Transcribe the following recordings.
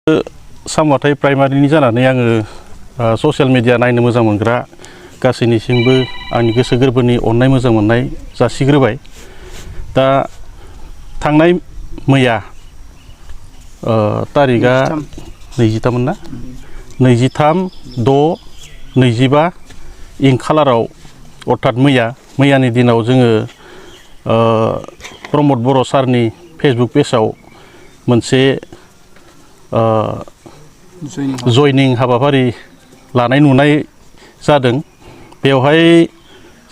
सामवाथाय प्राइमारिनि जानानै आङो social media नायनो मोजां मोनग्रा गासैनिसिमबो आंनि गोसो गोरबोनि अननाय मोजां मोननाय जासिग्रोबाय। दा थांनाय मैया तारिखआ 23 मोन ना 23/6/25 इंक खालाराव अर्थात मैयानि दिनाव जोङो प्रमद बर' सारनि फेसबुक पेजाव मोनसे जयनिं हाबाफारि लानाय नुनाय जादों। बेवहाय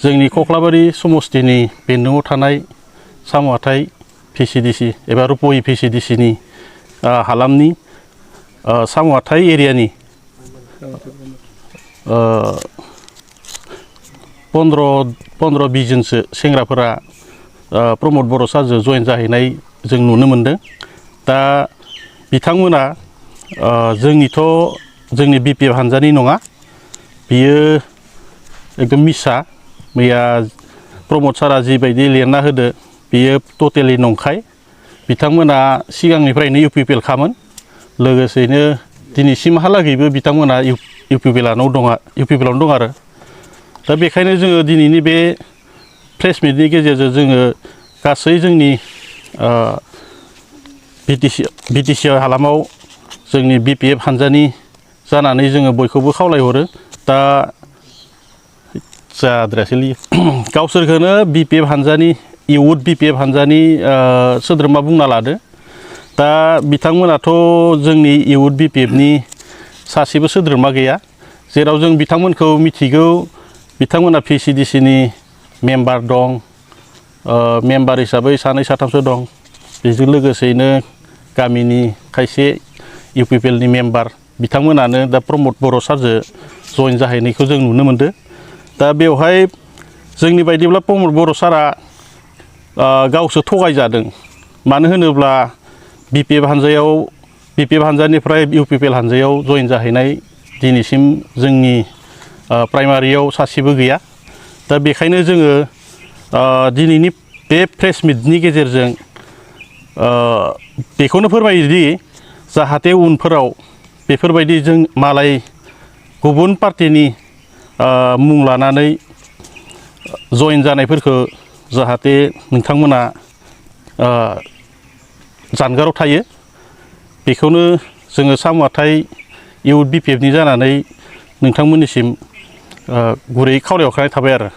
जोंनि कक्लाबारि समस्तिनि बेन्दोङाव थानाय सामवाथाय भिसिडिसि एबा रुप'हि भिसिडिसिनि हालामनि सामवाथाय एरियानि 15-20 जनसो सेंग्राफोरा प्रमद बर' सारजों जयेन जाहैनाय जों नुनो मोनदों। दा बिथांमोना जोंनि बिपिएफ हानजानि नङा, बियो एकदम मिसा। मैया प्रमद सारा जिबायदि लिरना होदो बियो टटेलि नंखाय। बिथांमोना सिगांनिफ्रायनो इउपिपिएल खामोन, लोगोसेनो दिनैसिमहालागैबो बिथांमोना इउपिपिएलावनो दं आरो। दा बेखायनो जोङो दिनैनि बे प्रेस मिटनि गेजेरजों जोङो गासै जोंनि बिटिसि हालामाव जोंनि बिपिएफ हानजानि जानानै जोङो बयखौबो खावलायहरो। दा जाद्रायासैलै गावसोरखौनो बिपिएफ हानजानि इउथ बिपिएफ हानजानि सोद्रोमा बुंना लादो। दा बिथांमोनाथ' जोंनि इउथ बिपिएफनि सासेबो सोद्रोमा गैया, जेराव जों बिथांमोनखौ मिथिगौ। बिथांमोना भिसिडिसिनि मेम्बार दं, मेम्बार हिसाबै 2-3सो दं। बेजों लोगोसेनो गामिनि खायसे इउपिपिएलनि मेम्बार बिथांमोनानो दा प्रमद बर' सारजों जयेन जाहैनायखौ जों नुनो मोनदों। दा बेवहाय जोंनि बायदिब्ला प्रमद बर' सारा गावसो थगायजादों। मानो होनोब्ला बिपिएफ हानजानिफ्राय इउपिपिएल हानजायाव जयेन जाहैनाय दिनैसिम जोंनि प्राइमारियाव सासेबो गैया। दा बेखायनो जोङो दिनैनि बे प्रेस मिटनि गेजेरजों बेखौनो फोरमायोदि जाहाथे उनफोराव बेफोरबायदि जों मालाय गुबुन पार्टिनि मुं लानानै जयेन जानायफोरखौ जाहाथे नोंथांमोना जानगाराव थायो, बेखौनो जोङो सामवाथाय इउथ बिपिएफनि जानानै नोंथांमोननिसिम गुरै खावलायहरनाय थाबाय आरो।